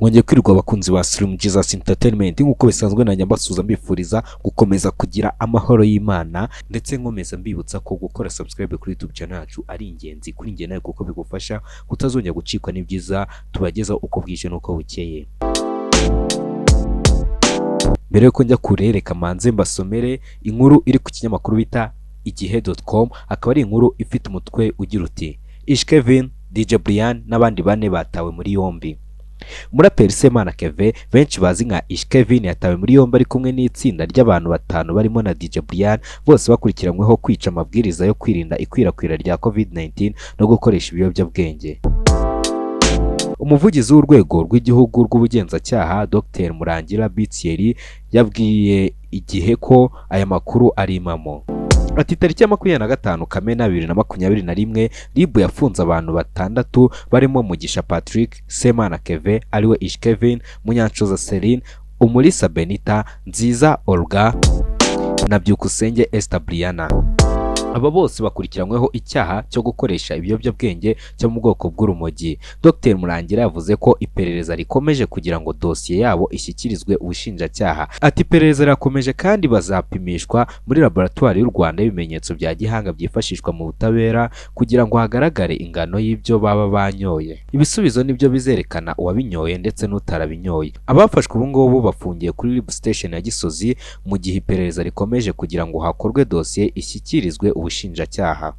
Mwongeye kwirirwa, abakunzi ba Slim Jesus Entertainment. Nk'uko bisanzwe, nanjye mbasuhuza, mbifuriza gukomeza kugira amahoro y'Imana, ndetse nkomeza mbibutsa ko gukora subscribe kuri YouTube channel yacu ari ingenzi kuri njye nawe, kuko bigufasha kutazongera gucikwa n'ibyiza tubagezaho uko bwije n'uko bukeye. Mbere yuko njya kure, reka manze mbasomere inkuru iri ku kinyamakuru bita igihe.com. Akaba ari inkuru ifite umutwe ugira uti: "Ish Kevin, DJ Brian n'abandi bane batawe muri yombi." Umuraperi Semana Kevin, benshi bazi nka Ish Kevin, yatawe muri yombi ari kumwe n'itsinda ry'abantu batanu barimo na DJ Brian, bose bakurikiranyweho kwica amabwiriza yo kwirinda ikwirakwira rya COVID-19 no gukoresha ibiyobyabwenge. Umuvugizi w'Urwego rw'Igihugu rw'Ubugenzacyaha, Dr Murangira B Thierry, yabwiye Igihe ko aya makuru ari impamo. Ati: "Tariki ya 25 Kamena 2021, RIB yafunze abantu batandatu barimo Mugisha Patrick, Semana Keve ariwe Ish Kevin, Munyanshoza Celine, Umulisa Benita, Nziza Olga na Byukusenge Esther Brianna. Aba bose bakurikiranyweho icyaha cyo gukoresha ibiyobyabwenge cyo mu bwoko bw'urumogi." Dr Murangira yavuze ko iperereza rikomeje kugira ngo dosiye yabo ishyikirizwe ubushinjacyaha. Ati: "Iperereza rirakomeje kandi bazapimishwa muri laboratwari y'u Rwanda ibimenyetso bya gihanga byifashishwa mu butabera kugira ngo hagaragare ingano y'ibyo baba banyoye. Ibisubizo nibyo bizerekana uwabinyoye ndetse n'utarabinyoye. Abafashwe ubu ngubu bafungiye kuri RIB station ya Gisozi mu gihe iperereza rikomeje kugira ngo hakorwe dosiye ishyikirizwe ubushinjacyaha."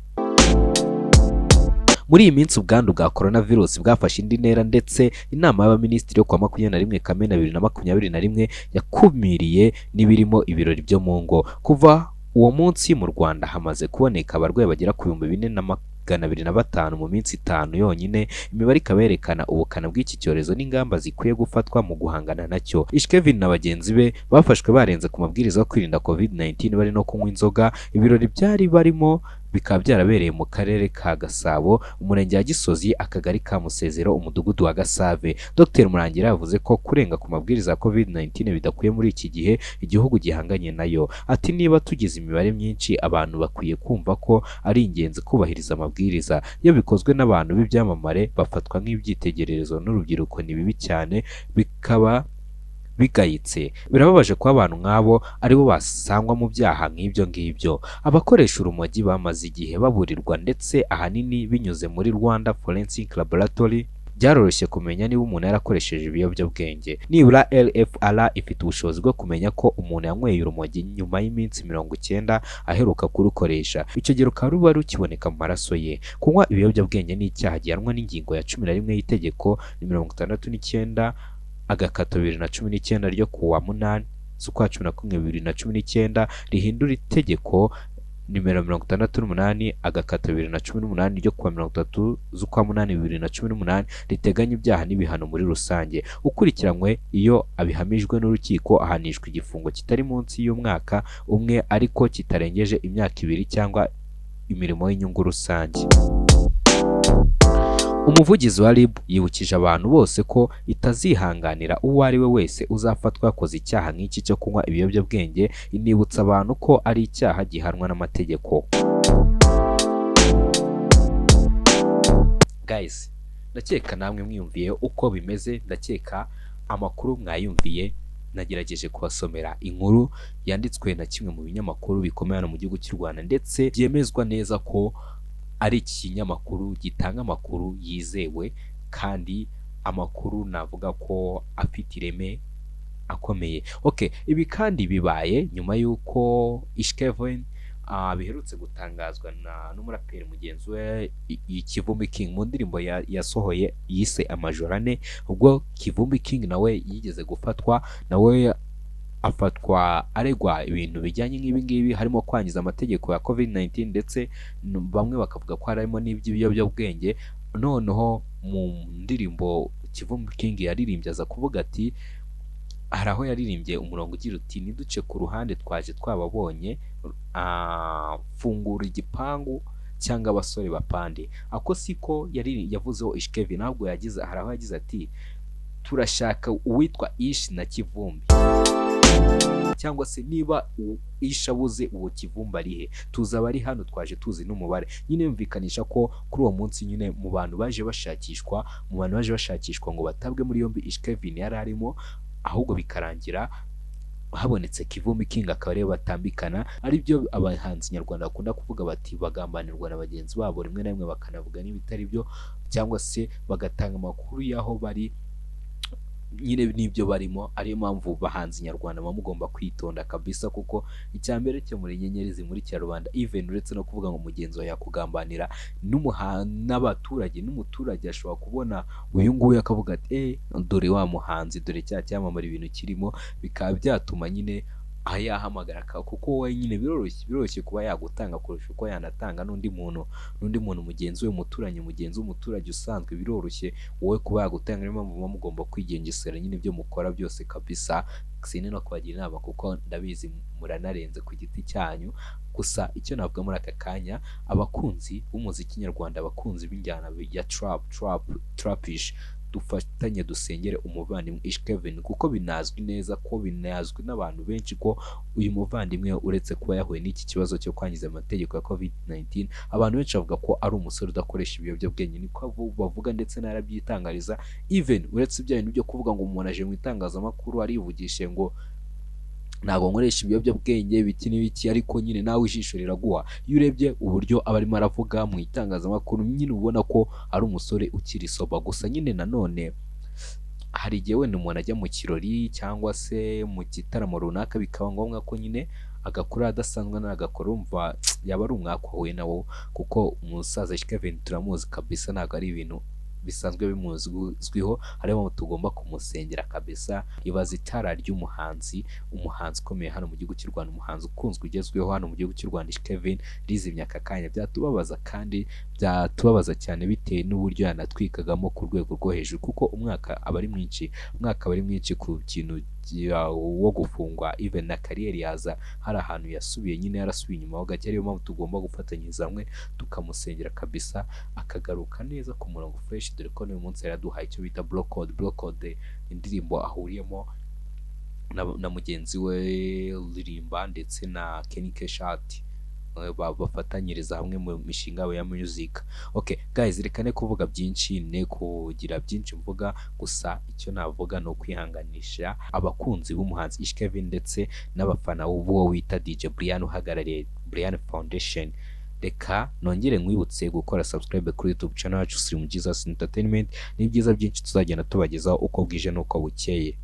Muri iyi minsi ubwandu bwa coronavirus bwafashe indi ntera, ndetse inama y'abaminisitiri yo kuwa 21 Kamena 2021 yakumiriye n'ibirimo ibirori byo mu ngo. Kuva uwo munsi, mu Rwanda hamaze kuboneka abarwayi bagera ku 4205 mu minsi 5 yonyine, imibare ikaba yerekana ubukana bw'iki cyorezo n'ingamba zikwiye gufatwa mu guhangana nacyo. Ish Kevin na bagenzi be bafashwe barenze ku mabwiriza yo kwirinda COVID-19 bari no kunywa inzoga. Ibirori byari barimo bikaba byarabereye mu Karere ka Gasabo, Umurenge wa Gisozi, Akagari ka Musezero, Umudugudu wa Gasave. Dr Murangira yavuze ko kurenga ku mabwiriza ya COVID-19 bidakwiye muri iki gihe igihugu gihanganye nayo. Ati: "Niba tugize imibare myinshi, abantu bakwiye kumva ko ari ingenzi kubahiriza amabwiriza. Iyo bikozwe n'abantu b'ibyamamare bafatwa nk'ibyitegererezo n'urubyiruko, ni bibi cyane, bikaba bigayitse. Birababaje kuba abantu nk'abo aribo basangwa mu byaha nk'ibyo ngibyo." Abakoresha urumogi bamaze igihe baburirwa, ndetse ahanini binyuze muri Rwanda Forensic Laboratory byaroroshye kumenya niba umuntu yarakoresheje ibiyobyabwenge. Nibura RFL ifite ubushobozi bwo kumenya ko umuntu yanyweye urumogi nyuma y'iminsi 90 aheruka kurukoresha. Icyo gihe rukaba ruba rukiboneka mu maraso ye. Kunywa ibiyobyabwenge ni icyaha gihanwa n'ingingo ya 11 y'itegeko ni 69/2019 ryo kuwa 8 z'ukwa 11 2019, rihindura itegeko nimero 68/2018 ryo kuwa 30 z'ukwa 8 2018, riteganya ibyaha n'ibihano muri rusange. Ukurikiranywe, iyo abihamijwe n'urukiko, ahanishwa igifungo kitari munsi y'umwaka umwe ariko kitarengeje imyaka 2 cyangwa imirimo y'inyungu rusange. Umuvugizi wa RIB yibukije abantu bose ko itazihanganira uwo ari we wese uzafatwa yakoze icyaha nk'iki cyo kunywa ibiyobyabwenge, inibutsa abantu ko ari icyaha gihanwa n'amategeko. Guys, ndakeka namwe mwiyumviye uko bimeze, ndakeka amakuru mwayumviye. Nagerageje kubasomera inkuru yanditswe na kimwe mu binyamakuru bikomeye hano mu gihugu cy'u Rwanda, ndetse byemezwa neza ko ari ikinyamakuru gitanga amakuru yizewe kandi amakuru navuga ko afite ireme akomeye. Okay, ibi kandi bibaye nyuma y'uko Ish Kevin biherutse gutangazwa na n'umuraperi mugenzi we Kivumbi King mu ndirimbo yasohoye yise Amajoro Ane, ubwo Kivumbi King nawe yigeze gufatwa, nawe afatwa aregwa ibintu bijyanye nk'ibi ngibi, harimo kwangiza amategeko ya COVID-19, ndetse bamwe bakavuga ko harimo n'iby'ibiyobyabwenge. Noneho mu ndirimbo Kivumbi King yaririmbye, aza kuvuga ati, hari aho yaririmbye umurongo ugira uti: "Ntiduce ku ruhande, twaje twababonye, fungura igipangu cyangwa abasore bapande." Ako siko yari yavuzeho Ish Kevin, ahubwo yagize, hari aho yagize ati: "Turashaka uwitwa Ish na Kivumbi." Cyangwa se niba ishabuze, uwo Kivumbi ari he? Tuzi abari hano, twaje tuzi n'umubare. Nyine yumvikanisha ko kuri uwo munsi nyine mu bantu baje bashakishwa ngo batabwe muri yombi, Ish Kevin yari arimo, ahubwo bikarangira habonetse Kivumbi King, akaba ariwe batambikana. Aribyo abahanzi nyarwanda bakunda kuvuga bati bagambanirwa na bagenzi babo, rimwe na rimwe bakanavuga n'ibitari byo, cyangwa se bagatanga amakuru y'aho bari nyine n'ibyo barimo. Ariyo mpamvu bahanzi nyarwanda muba mugomba kwitonda kabisa, kuko icya mbere cyo muri inyenyeri zimurikira rubanda. Even uretse no kuvuga ngo mugenzi wawe yakugambanira, n'abaturage, n'umuturage ashobora kubona uyu nguyu akavuga ati: "Eh, dore wa muhanzi, dore cya cyamamare, ibintu kirimo." Bikaba byatuma nyine aho yahamagara, kuko wowe nyine biroroshye kuba yagutanga kurusha uko yanatanga n'undi muntu mugenzi we, umuturanyi, mugenzi w'umuturage usanzwe. Biroroshye wowe kuba yagutanga. Niyo mpamvu muba mugomba kwigengesera nyine ibyo mukora byose kabisa. Sini no kubagira inama, kuko ndabizi muranarenze ku giti cyanyu. Gusa icyo navuga muri aka kanya, abakunzi b'umuziki nyarwanda, abakunzi b'injyana ya trap, trap, trapish, dufatanye dusengere umuvandimwe Ish Kevin, kuko binazwi neza ko binazwi n'abantu benshi ko uyu muvandimwe, uretse kuba yahuye n'iki kibazo cyo kwangiza amategeko ya COVID-19, abantu benshi bavuga ko ari umusore udakoresha ibiyobyabwenge. Niko bavuga, ndetse n'arabyitangariza. Even uretse ibya bintu byo kuvuga ngo umuntu aje mu itangazamakuru arivugishe ngo ntabwo nkoresha ibiyobyabwenge, ibiki n'ibiki, ariko nyine nawe ijisho riraguha. Iyo urebye uburyo aba arimo aravuga mu itangazamakuru, nyine ubona ko ari umusore ukiri sober. Gusa nyine nanone hari igihe wenda umuntu ajya mu kirori cyangwa se mu gitaramo runaka, bikaba ngombwa ko nyine agakora adasanzwe n'agakora. Urumva yaba ari umwaka wahuye nawo, kuko umusaza Kevin turamuzi kabisa, ntabwo ari ibintu bisanzwe bimuzwiho. Hariho tugomba kumusengera kabisa. Ibaza itara ry'umuhanzi, umuhanzi ukomeye hano mu gihugu cy'u Rwanda, umuhanzi ukunzwe ugezweho hano mu gihugu cy'u Rwanda, Kevin, rizimye aka kanya. Byatubabaza kandi byatubabaza cyane, bitewe n'uburyo yanatwikagamo ku rwego rwo hejuru, kuko umwaka aba ari mwinshi, umwaka aba ari mwinshi ku kintu wo gufungwa. Even na career yaza hari ahantu yasubiye nyine, yarasubiye inyuma ho gake. Ariyo mpamvu tugomba gufatanyiriza hamwe tukamusengera kabisa, akagaruka neza ku murongo fresh, dore ko n'uyu munsi yaraduhaye icyo bita Bro Code. Bro Code, indirimbo ahuriyemo na mugenzi we Ririmba ndetse na Kenny K-Shot, bafatanyiriza hamwe mu mishinga yabo ya music. Okay guys, reka ne kuvuga byinshi, ne kugira byinshi mvuga. Gusa icyo navuga ni ukwihanganisha abakunzi b'umuhanzi Ish Kevin ndetse n'abafana b'uwo wita DJ Brian uhagarariye Brian Foundation. Reka nongere nkwibutse gukora subscribe kuri YouTube channel yacu Slim Jesus Entertainment. Ni byiza byinshi tuzagenda tubagezaho uko bwije n'uko bukeye.